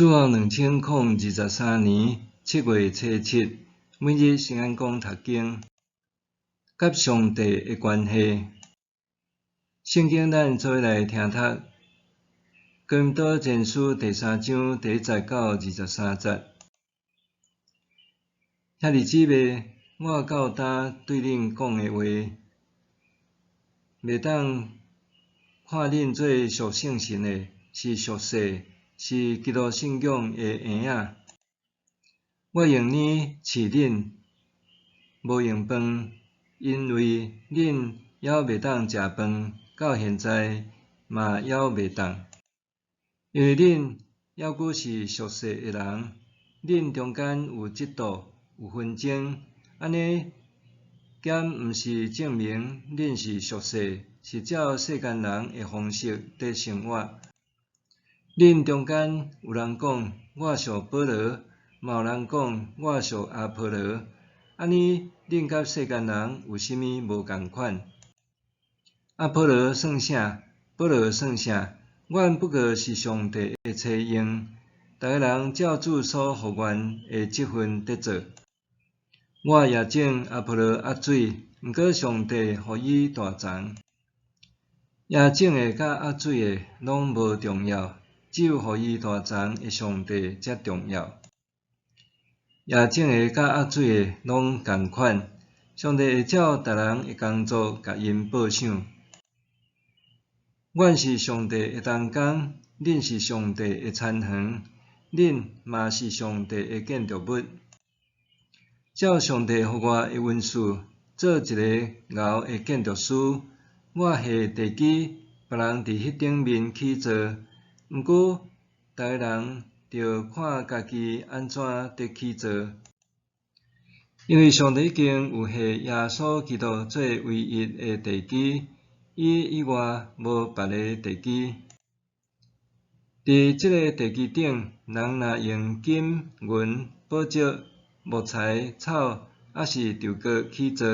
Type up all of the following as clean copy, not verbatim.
主後2023年7月初7，每日聖安講讀經，佮上帝的關係。聖經咱做伙來聽讀，哥林多前書第三章第一節到23節。兄弟姊妹，我到今對恁講的話，袂當看恁做屬聖神的，是屬世，是基督信仰的嬰仔。我用奶飼恁，無用飯，因為恁猶袂當食飯，到現在嘛猶袂當。因為恁猶閣是屬世的人，恁中間有嫉妒，有紛爭，按呢，敢毋是證明恁是屬世，是照世間人的方式佇生活？恁中間有人講我屬保羅，嘛有人講我屬阿波羅，按呢，恁佮世間人有啥物無仝款？阿波羅算啥？保羅算啥？阮不過是上帝的差用，逐个人照主所予阮的職分佇做。我也種，阿波羅壓水，毋過上帝予伊大長。也種的佮壓水的攏無重要，只有予伊大長的上帝才重要。也種的佮壓水的攏仝款，上帝會照逐人的工作共𪜶報賞。阮是上帝的同工，恁是上帝的田園，恁嘛是上帝的建築物。照上帝予我的恩賜，做一个𠢕的建築師，我下地基，別人佇彼頂面起造。毋過，逐个人著看家己按怎佇起造。因為上帝已經有下耶穌基督做唯一的地基，伊以外無別个地基。佇這个地基頂，人若用金銀寶石、木材、草，抑是樹角起造，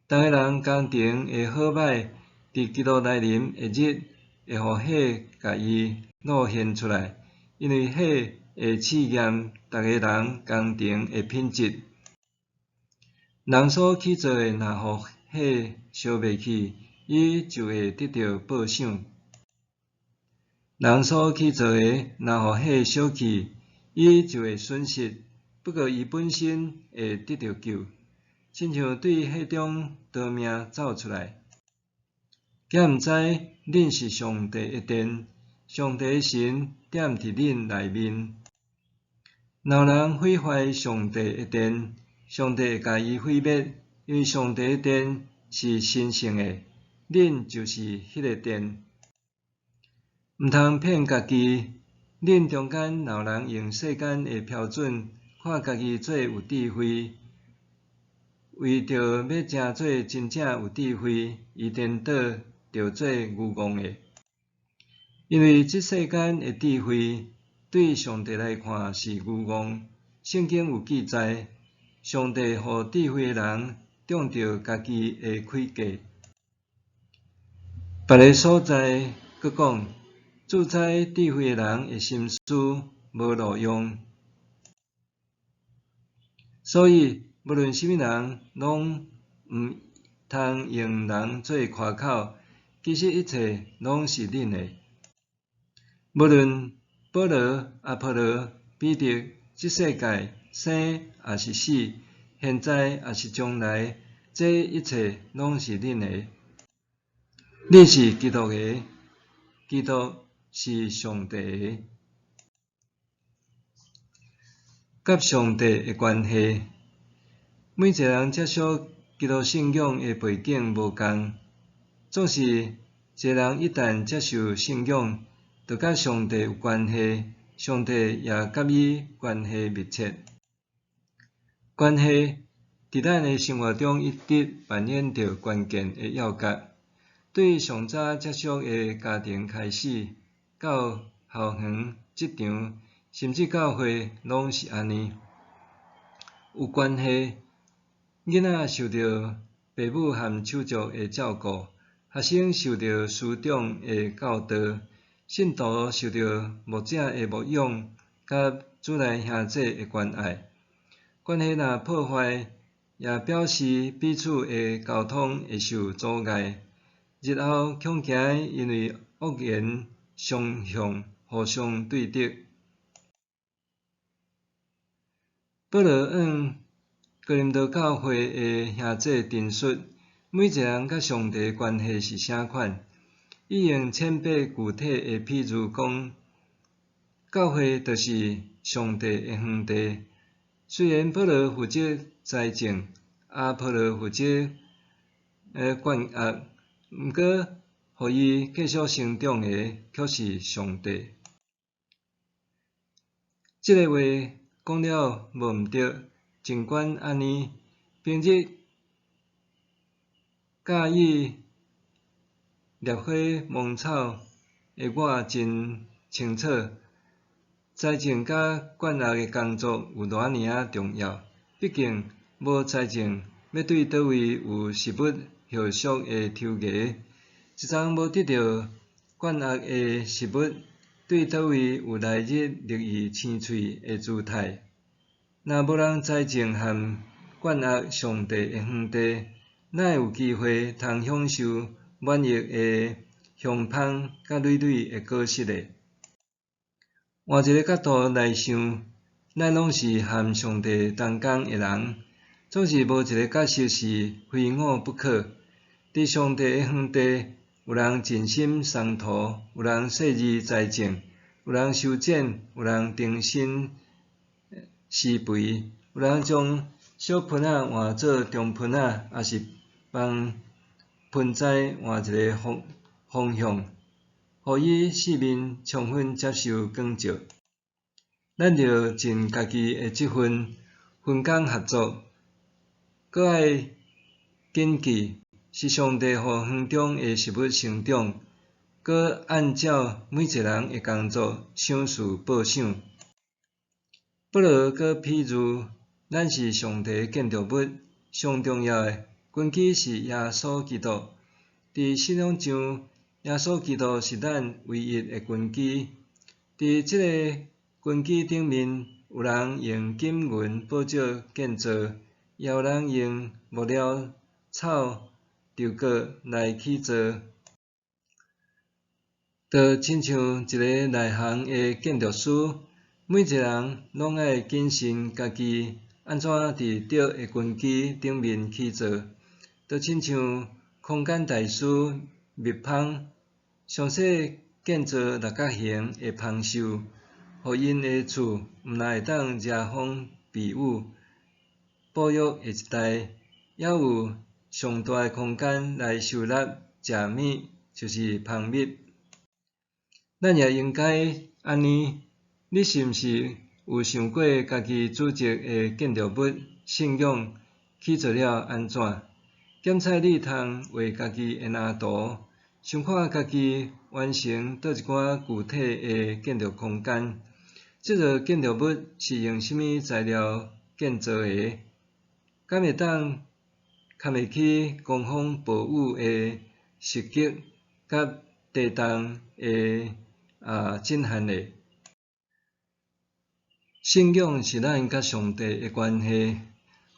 逐个人工程的好䆀，佇基督來臨的日，會予火共伊露現出來，因為火會試驗逐個人工程的品質。人所起造的，若予火燒袂去，伊就會得著報賞。人所起造的，若予火燒去，伊就會損失，不過伊本身會得著救，親像對火中逃命走出來。敢毋知恁是上帝的殿，上帝的神踮佇恁內面。若有人毀壞上帝的殿，上帝會共伊毀滅，因為上帝的殿是神聖的，恁就是彼个殿。毋通騙家己，恁中間若有人用世間的標準看家己做有智慧，為著欲成做真正有智慧，伊顛倒著做愚戇的。因為這世間的智慧對上帝來看是愚戇。聖經有記載，上帝予智慧的人中著家己的詭計。別个所在閣講，主知智慧的人的心思無路用。所以，無論啥物人，攏毋通用人做誇口。其實一切攏是恁的。無論保羅、阿波羅、彼得，這世界生抑是死，現在抑是將來，這一切攏是恁的。恁是基督的，基督是上帝的。佮上帝的關係，每一個人接觸基督信仰的背景無仝，總是一個人一旦接受信仰，就佮上帝有關係，上帝也佮伊關係密切。關係佇咱的生活中一直扮演著關鍵的要角。對上早接觸的家庭開始，到校園、職場，甚至教會，攏是按呢。有關係，囡仔受著爸母和手足的照顧，學生受著師長的教導，信徒受著牧者的牧養，佮主內兄弟的關愛。關係若破壞，也表示彼此的溝通會受阻礙。日後恐驚因為惡言相向，互相對敵。保羅向哥林多教會的兄弟陳述，每一个人佮上帝的關係是啥款。伊用淺白具體的譬喻講，教會就是上帝的園地。雖然保羅負責栽種，阿波羅負責灌溉，毋過，予伊繼續成長的卻是上帝。這个話講了無毋對，儘管按呢，平日佮意獵花摸草的我真清楚，栽種佮灌溉的工作有偌爾仔重要。畢竟無栽種，欲對佗位有食物葉束的抽芽，一叢無得著灌溉的食物，對佗位有來日綠意青翠的姿態。若無人栽種和灌溉上帝的園地，哪會有機會通享受滿溢的香芳佮累累的果實呢？換一个角度來想，咱攏是和上帝同工的人，總是無一个角色是非我不可。佇上帝的園地，有人盡心鬆土，有人細膩栽種，有人修剪，有人重新施肥，有人將小盆仔換做中盆仔，抑是幫盆栽換一个方向，予伊四面充分接受光照。咱著盡家己的職份，分工合作，閣愛謹記，是上帝予園中的食物成長，閣按照每一个人的工作賞賜報賞。保羅閣譬喻，咱是上帝的建築物，上重要的根基是耶穌基督。佇信仰上，耶穌基督是咱唯一的根基。佇這个根基頂面，有人用金銀寶石建造，也有人用木料、草、稻谷來起造。就親像一个內行的建築師，每一个人攏愛謹慎家己按怎佇對的根基頂面起造。就親像空間大師蜜蜂，詳細建造六角形的蜂巢，予𪜶的厝毋但會當遮風避雨，保育下一代，猶有上大的空間來收納食物，就是蜂蜜。咱也應該按呢，你是毋是有想過家己組織的建築物信仰起造了按怎？檢採你通畫家己的藍圖，想看家己完成佗一寡具體的建築空間。這座建築物是用啥物材料建造的？敢會當堪會起狂風暴雨的襲擊，佮地動的震撼呢？信仰是咱佮上帝的關係。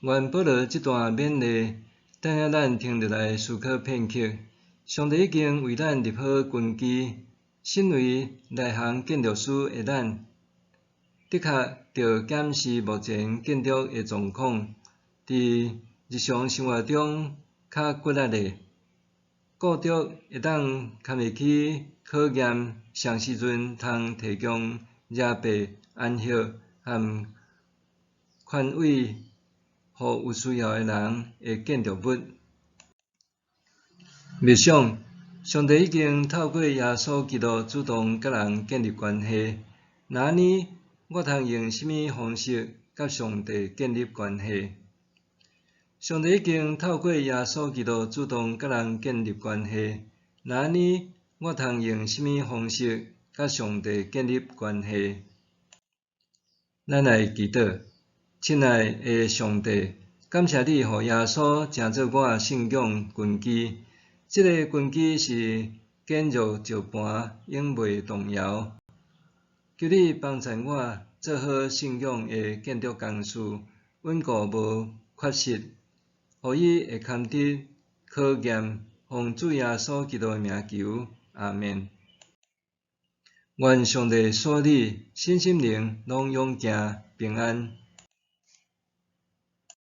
願保羅這段勉勵，等下咱停落來思考片刻。上帝已經為咱立好根基，身為內行建築師的咱，的確著檢視目前建築的狀況，佇日常生活中較骨力的，顧著會當堪會起考驗，啥時陣通提供遮蔽、安息和寬慰，予有需要的人的建築物。默想，上帝已經透過耶穌基督主動佮人建立關係。若按呢，我通用啥物方式佮上帝建立關係？上帝已經透過耶穌基督主動佮人建立關係。若按呢，我通用啥物方式佮上帝建立關係？咱來祈禱，親愛的上帝，感謝你予耶穌成做我信仰根基。這个根基是堅若石磐，永袂動搖。求你幫贊我做好信仰的建築工師，穩固無缺失，予伊會堪得考驗。奉主耶穌基督的名求，阿們。願上帝賜你身心靈攏勇健平安。